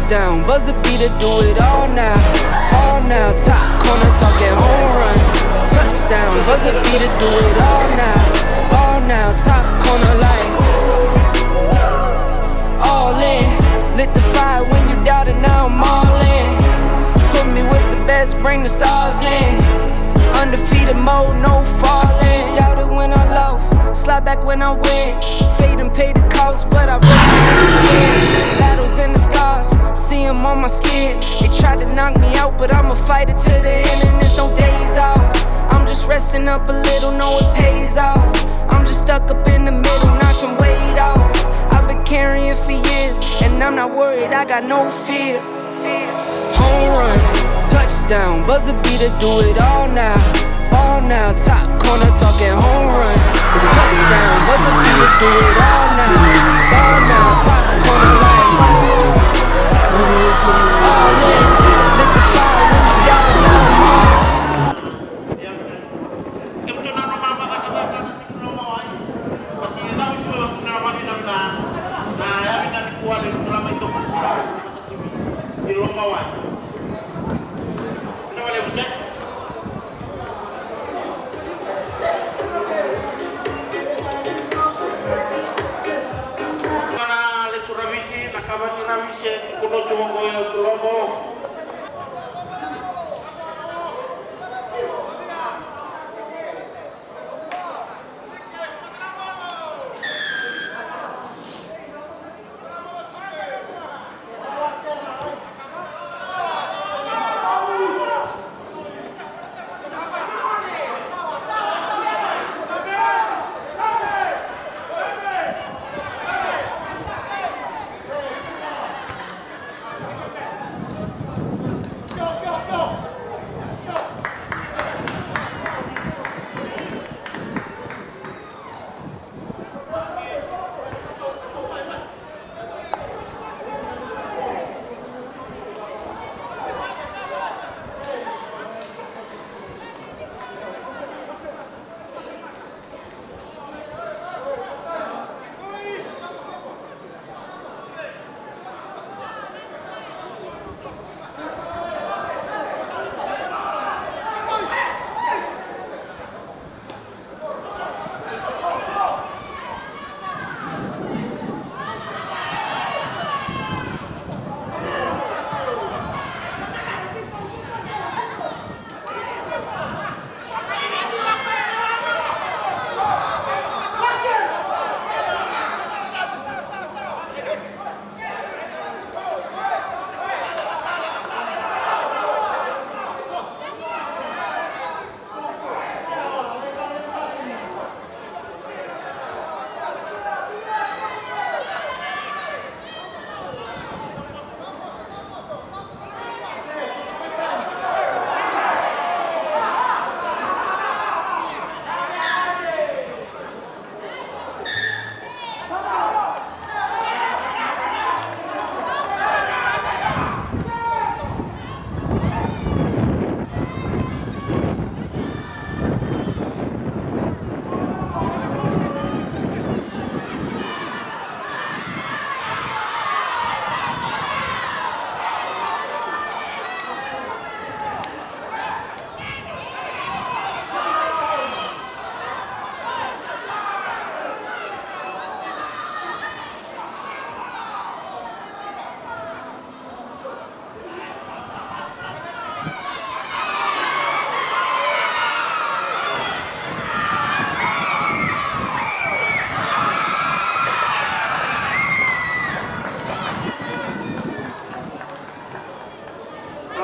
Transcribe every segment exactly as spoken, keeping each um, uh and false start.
Down, buzzer beater, do it all now. All now, top corner talking home run. Touchdown, buzzer beater, do it all now. Ball now, top corner like all in. Lit the fire when you doubted, now I'm all in. Put me with the best, bring the stars in. Undefeated mode, no falling. Doubted when I lost, slide back when I win. Fade and pay the cost, but I rose to the end. Battles and the scars, see 'em on my skin. They tried to knock me out, but I'm a fighter to the end, and there's no days off. I'm just resting up a little, know it pays off. I'm just stuck up in the middle, knock some weight off. I've been carrying for years, and I'm not worried, I got no fear. Home run, touchdown, buzzer beater, do it all now. Ball now, top corner talking home run. Touchdown, buzzer beater, do it all now. Ball now, top corner like all in. Lit the fire when you got it now. Mana lecu ravisi, na kava ni ravisi e kunocu oqo e Tulomo.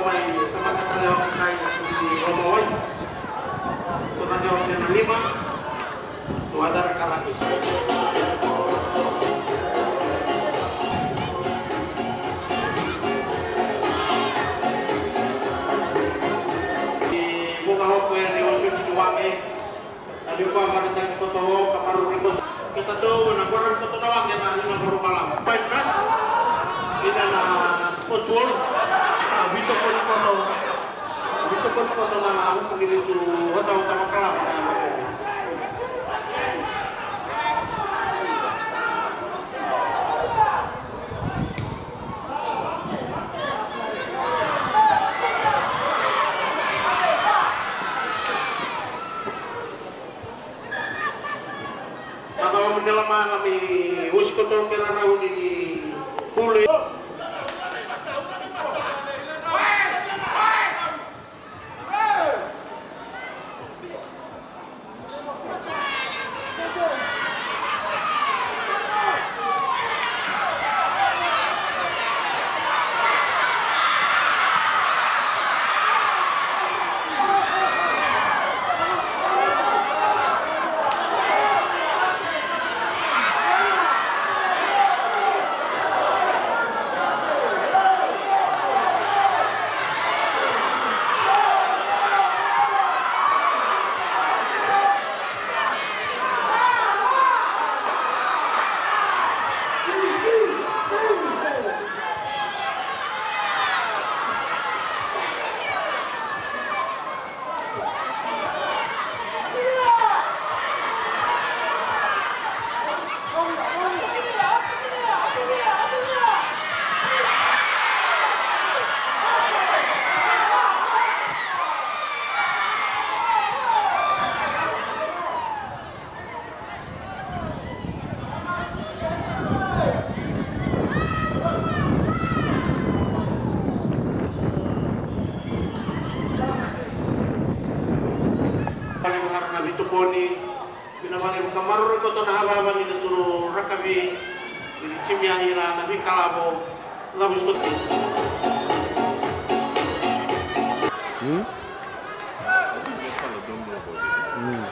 Mai tamata tale o kai na tui ni Romawai. Ko tale o kena lima. Tuadara Karakis. Ni vuqa oku e ni osiosi ni wage. Taliu ka marataki koto ka maruri koto. Ketatou na kora ni koto na wage na liga varumalama. Pai na ina na sports world. A vito koni koto. A vito koni koto na uku ni vitu otaota vakalama na yama koto. Kena rauni ni pule. Vale, vale, na veitokoni. Vinaka vakalevu, ka maroroi koto na havahava ni na turu rakavi ni timi ya ira na veikalavo. Cavusi koto. Hmm? Hmm.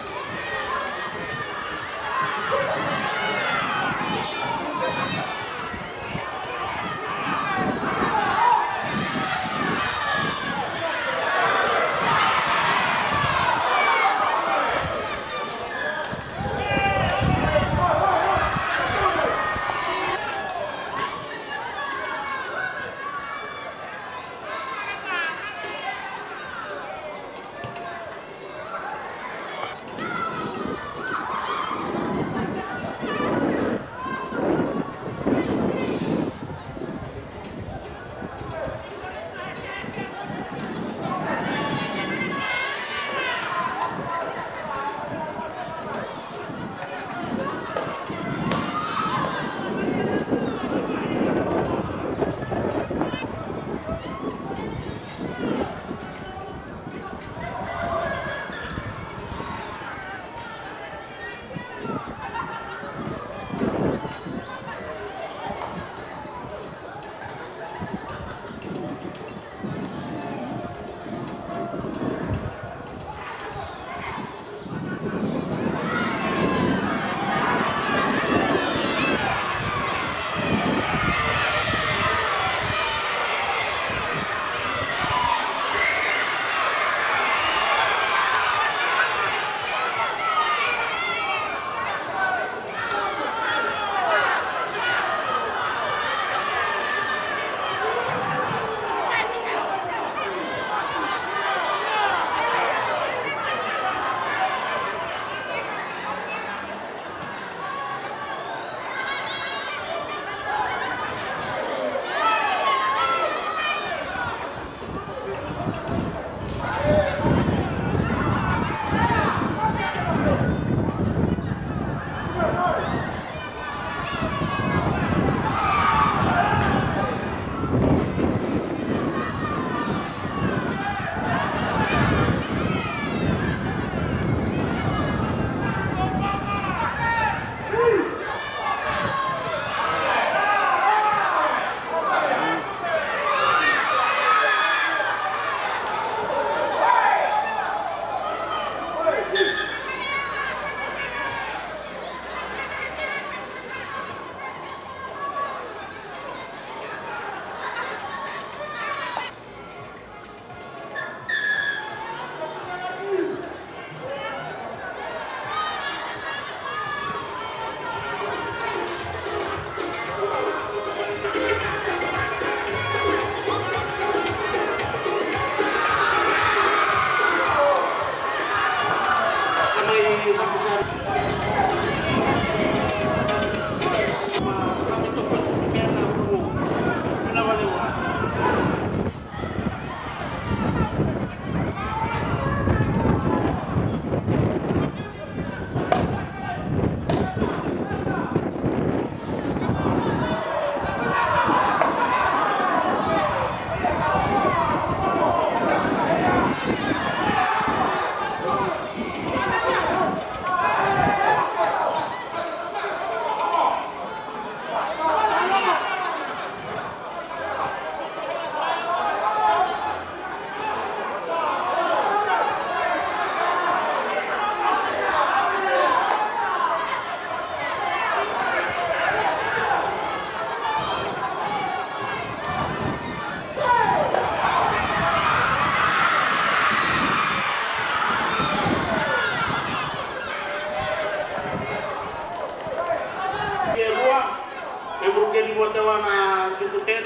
Watawa na Juku ten,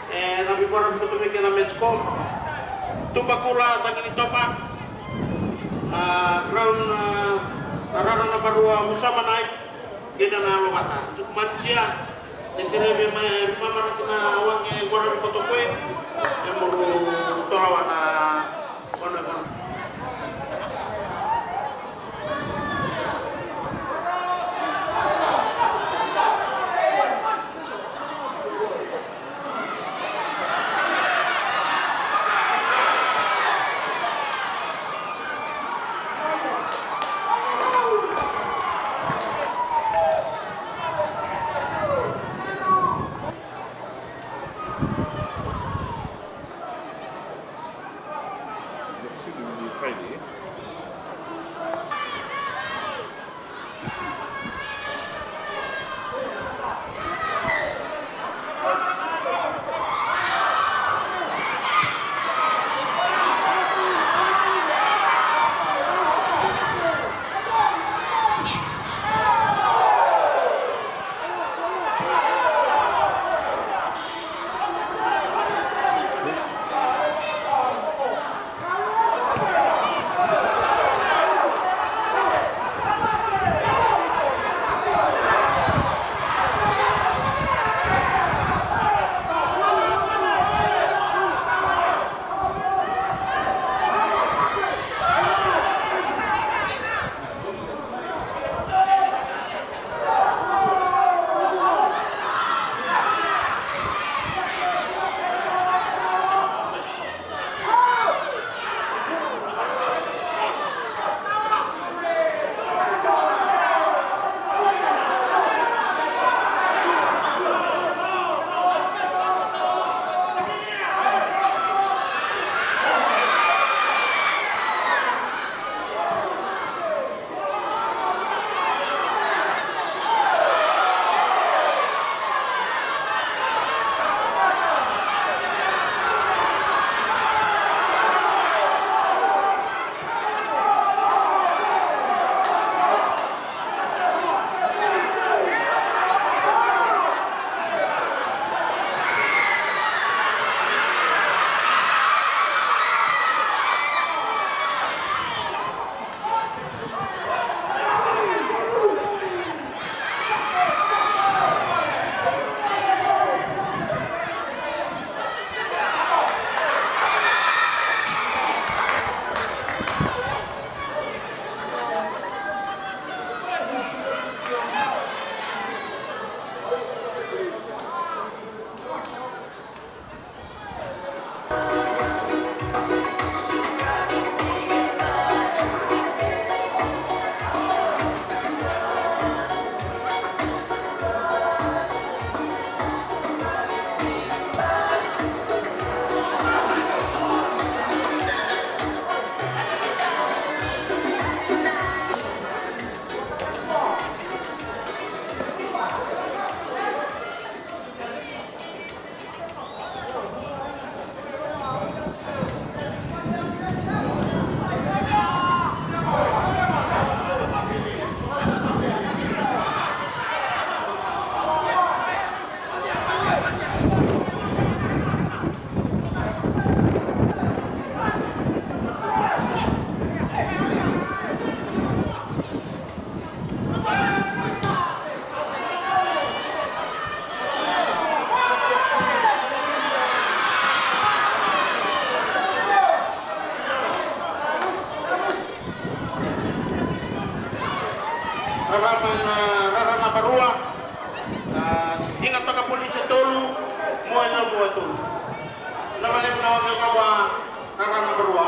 e, na vivara visa tu mai kei na Metsco. Tubakula Tagi ni Topa, a, Crown, a, na rara na varua Musama Nai, kei na Lovata. Juku Manijia, ni terevi mai, mama na kina wange gora ni koto kwe, e muru tolawa na Rarama na rara na karua. A, Iga toka polisi e tolu, Mua e na Mua e tolu. Na vale na wame vava na rara na karua.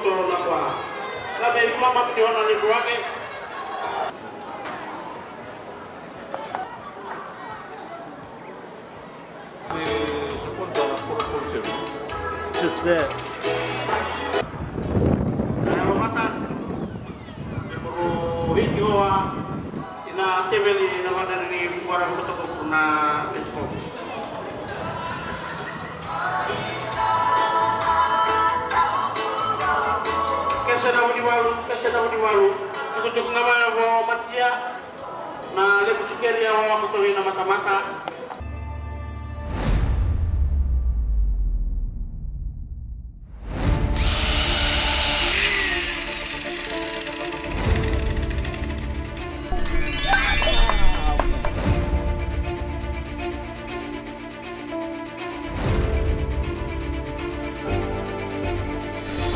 Toro na kua. Na me mama ni ona ni ruake. Just there. Na yalo mata. Me moro hiki oa. Ina teveli na vana ni vuvara vutoko na Mexico. Kese na vunivalu, kese na vunivalu. Tukutuku ga vaya vo matia. Na levu tikeri a wawa koto ina matamata.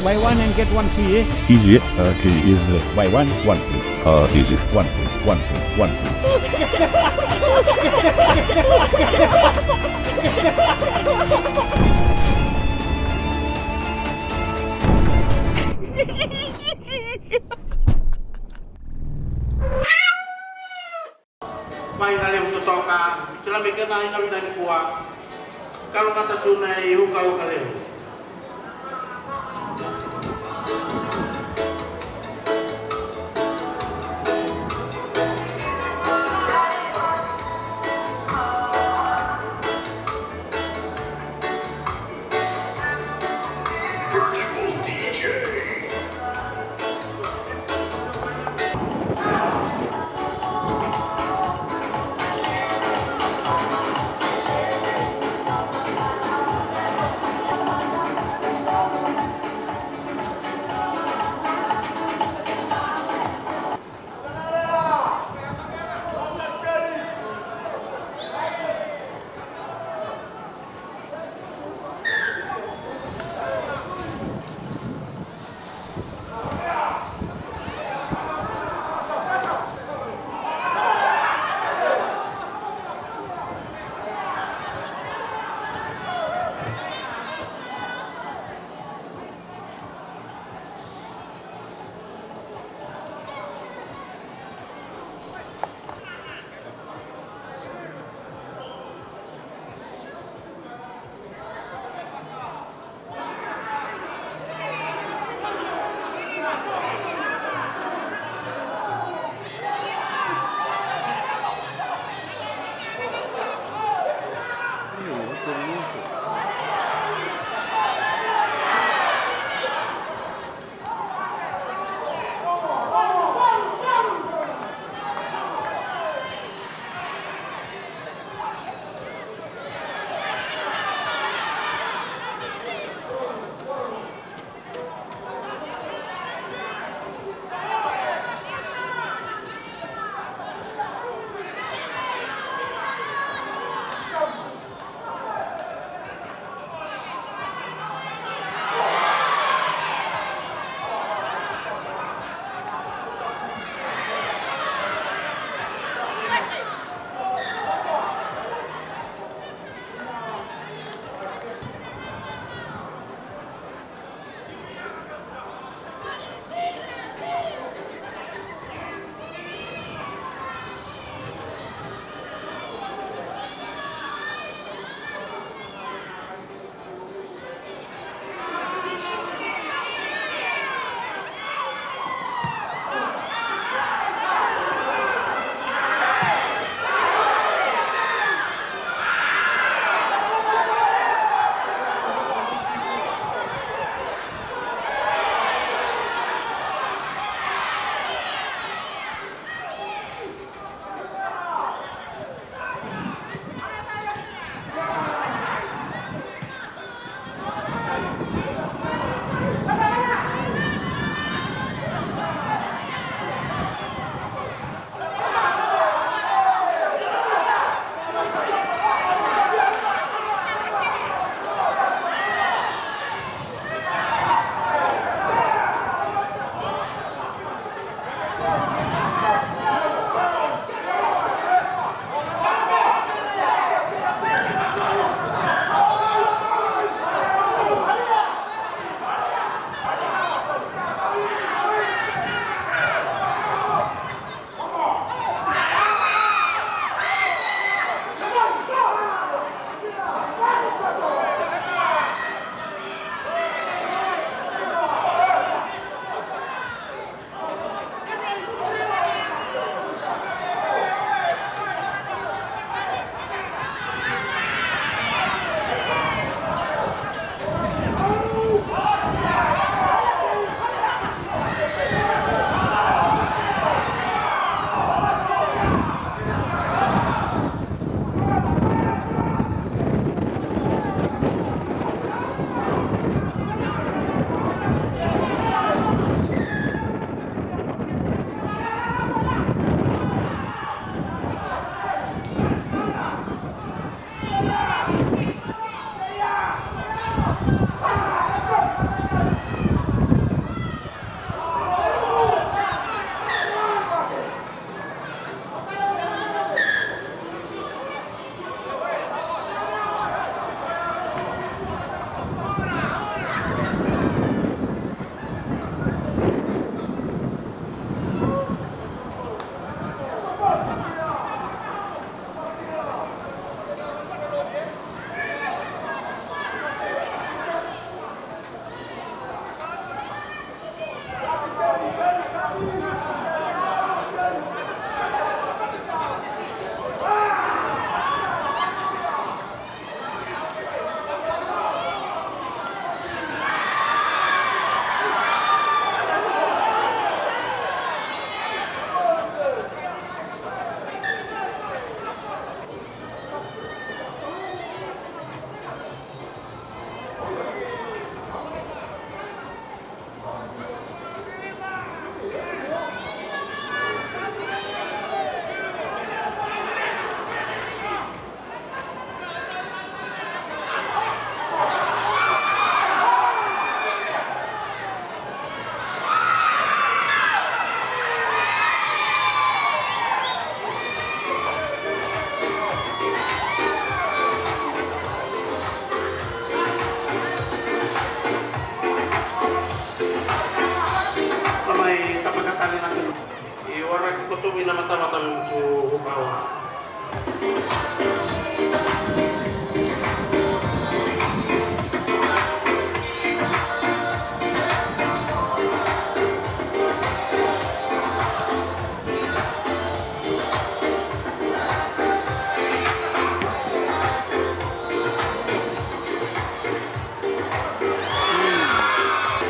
Buy one and get one free, eh? Easy, eh? Uh, okay, is, uh, buy one, one free. Uh, easy. One free, one free, one free. Mai na levu totoka, tila me kena ina vina ni kua. Kalo mata tu na i uka uka levu. Virtual D J. Tamata Mutu Hukawa.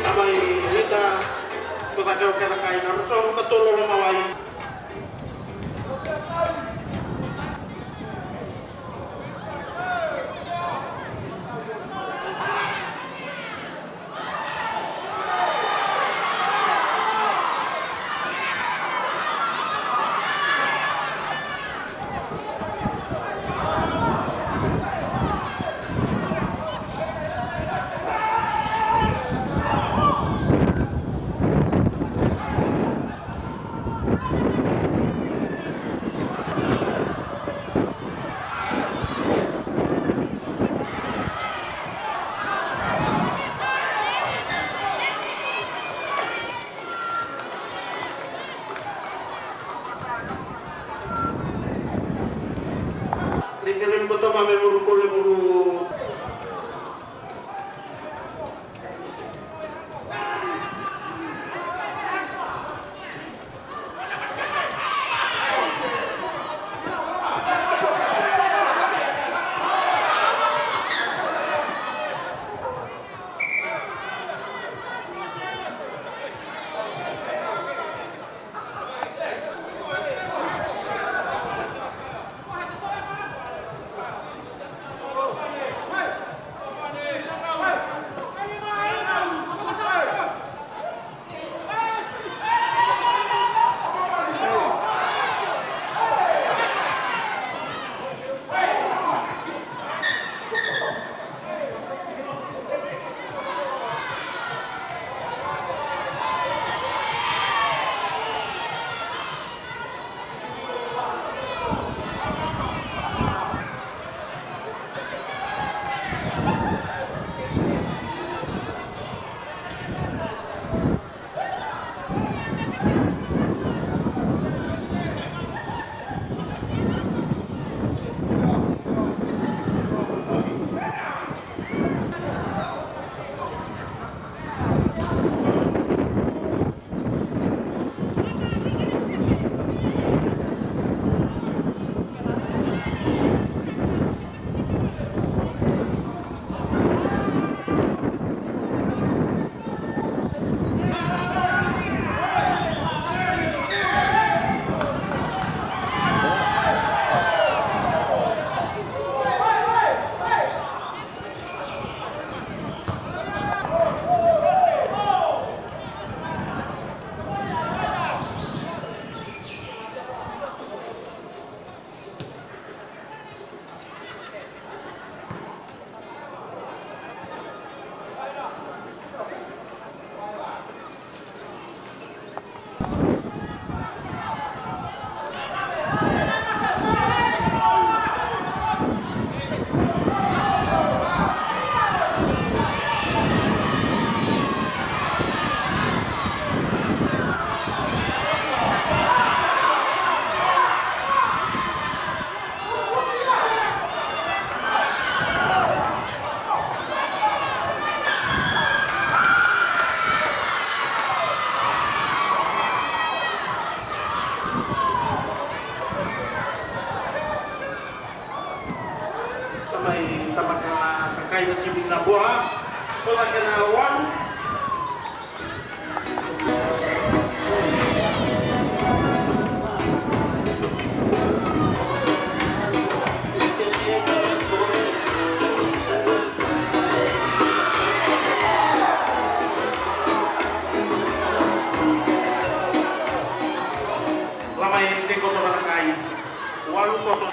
Tamai Rita, ko cake o kena kai na rusa, ko tolo loma wai. Rikele ni koto ma me muru kole muru. Tamai, tamata na kakai na timi na Bua. Kola kena walu. Lamai tiko toka na kai. Walu koto.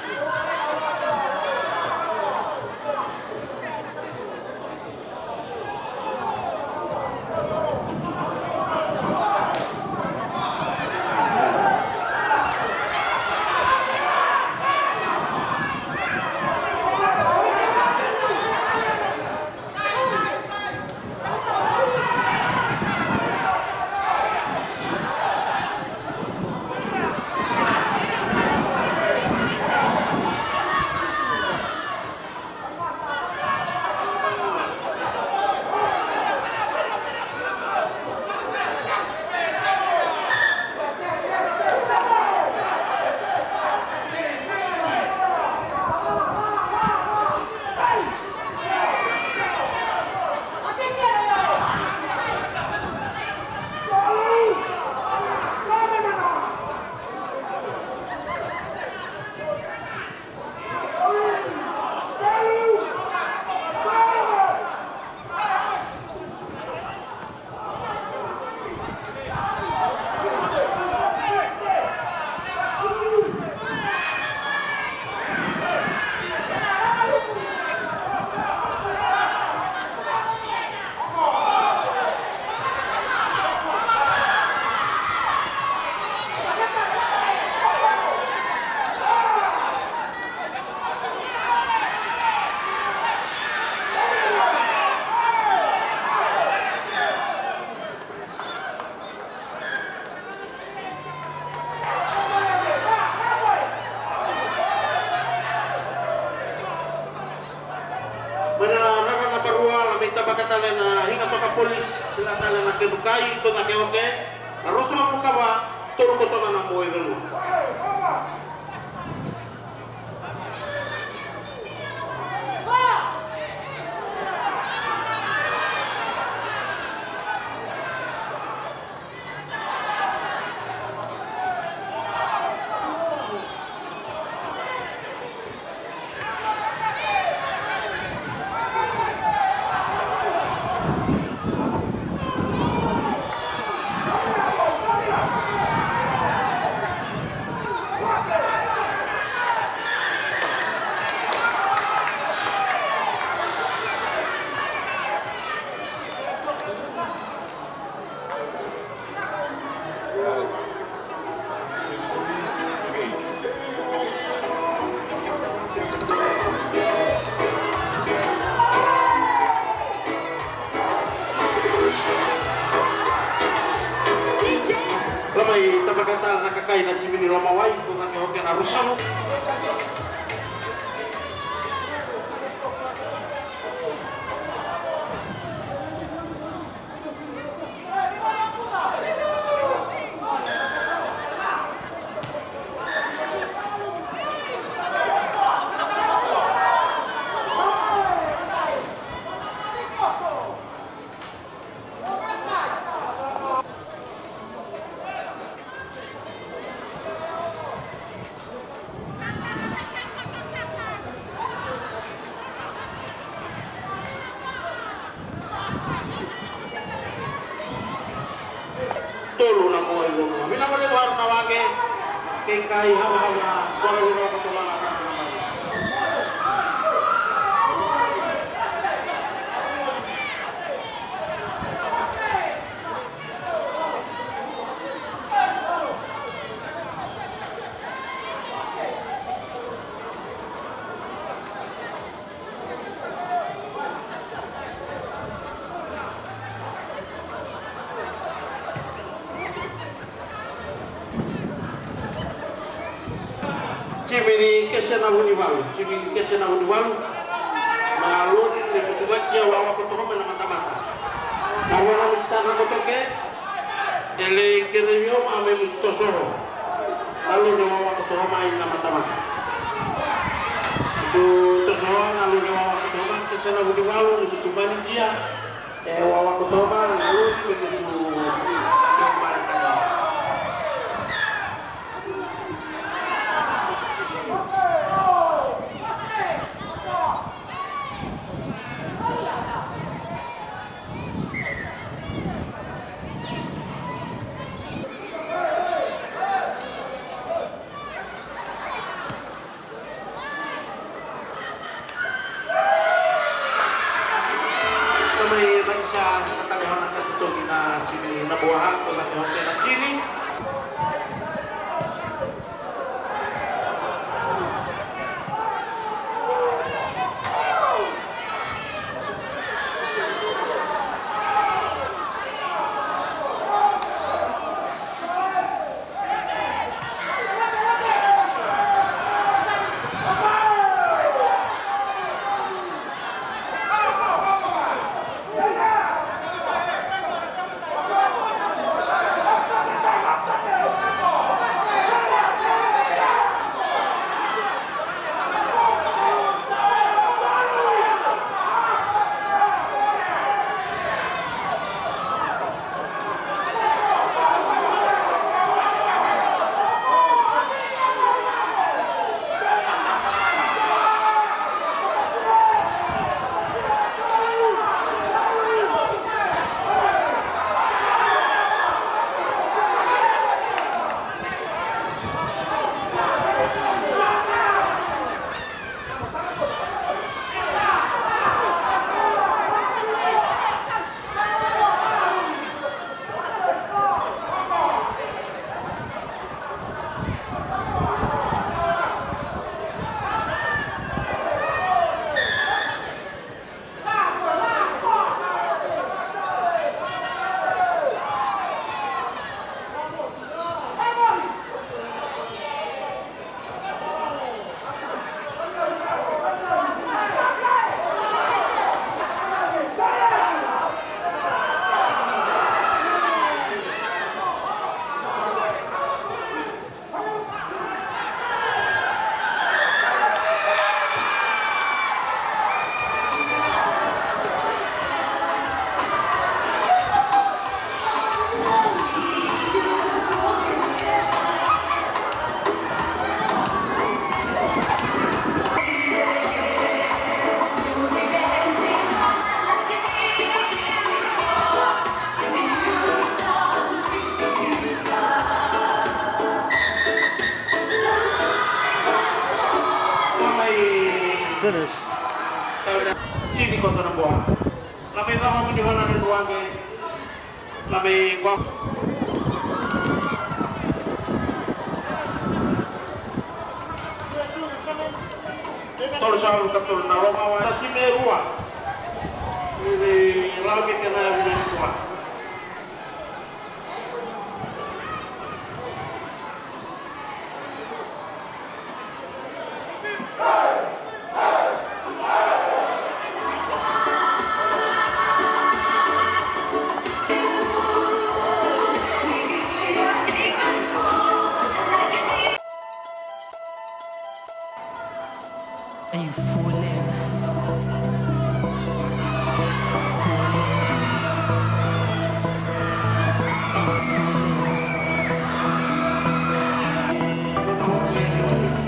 Vaka tale na Higa Toka Police, kila tale na Kedukai, ko cake oke, na ruasagavulu ka va, tolu ko Toga na Moevenua. Lomai tabaka tale na kakai na timi ni Lomawai, ko cake oke na ruasagavulu. Tolu na Moevenua. Vinaka vakalevu Aro na Waqe. Kei kai havahala. Kora vinaka vakalevu na Waqe. Timi ni Kese na Vunivalu, timi ni Kese na Vunivalu. Na lori ni Mutuvatia, Wawa Kotohoma na matamata. Na rua na Mutuvatia na Kotoke. Ele Kerevio ma me Mututoso. Na lori Wawa Kotohoma na matamata. Mututoso na lori Wawa Kotohoma, Kese na Vunivalu, ni Mutuvanitia. E Wawa Kotohoma, na lori ni Mutu. Mai Vanisa, na tale hona ka totogi na timi na Boa, ko na ke hoke na tini. Kota na boa. Na mai cava muni wana na luage. Na mai gua. Tolu sa ulu ka tolu na loma wa. Na timi e rua. Iri lau ke kena vina ni kua. Are you fooling? Fooling, dude. Are you fooling? Fooling, dude.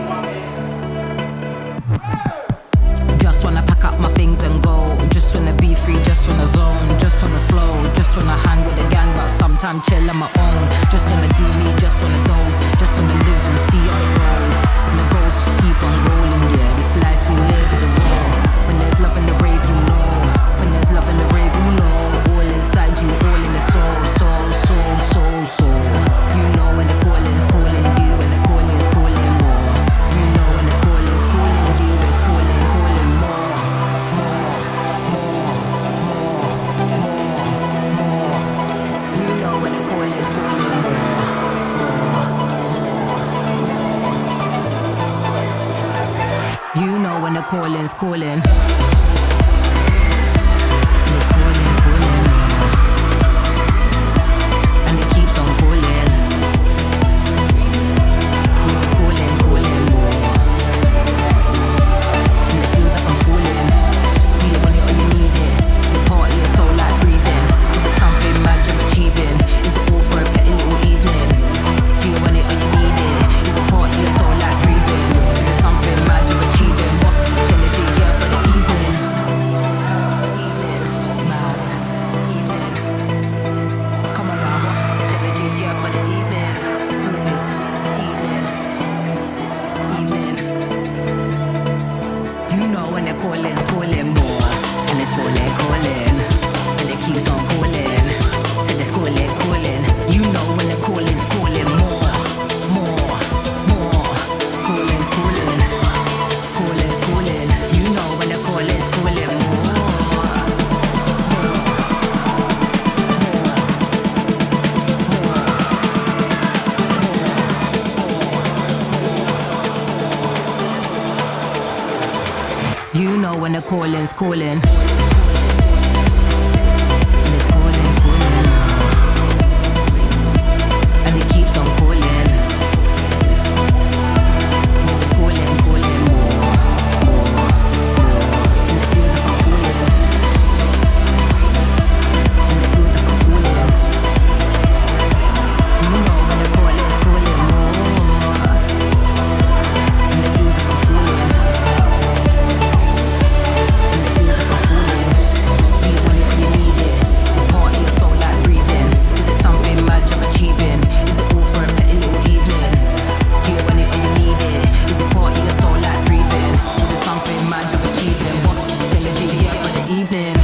Just wanna pack up my things and go. Just wanna be free, just wanna zone, just wanna flow, just wanna hang with the gang, but sometime chill on my own. Just wanna do me, just wanna doze, just wanna live and see how it goes. And the goals just keep on going, yeah. This life we live is a war. When there's love in the rave, you know. When there's love in the rave, you know. All inside you, all in the soul, soul, soul, soul, soul. You know when the calling's calling, you when the calling's calling more. You know when the calling's calling, you is calling, calling more, more, more, more, more, more. You know when the call is calling. You know when the call is calling. It's calling, calling. And it keeps on calling. It's calling, calling more. And it feels like I'm falling. Do you want it or you need it? Is it part of your soul like breathing? Is it something mad you're achieving? Is it all for a petty little evening? Do you want it or you need it? Is it part of your soul like breathing? Is it something mad you're achieving? What's the energy here for the evening? Evening, mad, evening. Come on now, what's the energy here for the evening? Suited, evening, evening. You know when the call is calling more, and it's calling, calling, and it keeps on calling, till it's calling, calling. You know when the call is calling more, more, more. Call is calling, call is calling. You know when the call is calling more, more, more, more. You know when the call is calling. And it's calling, calling now. And it keeps on calling. Yeah, it's calling, calling more, more, more. And it feels like I'm falling. And it feels like I'm falling. You know when the call is calling more. And it feels like I'm falling. And it feels like I'm falling. Do you want it or you need it? Is it part of your soul like breathing? Is it something mad you're achieving? Is it all for a petty little evening? Do you want it or you need it? Is it part of your soul like breathing? Is it something mad you're achieving? What energy here for the evening?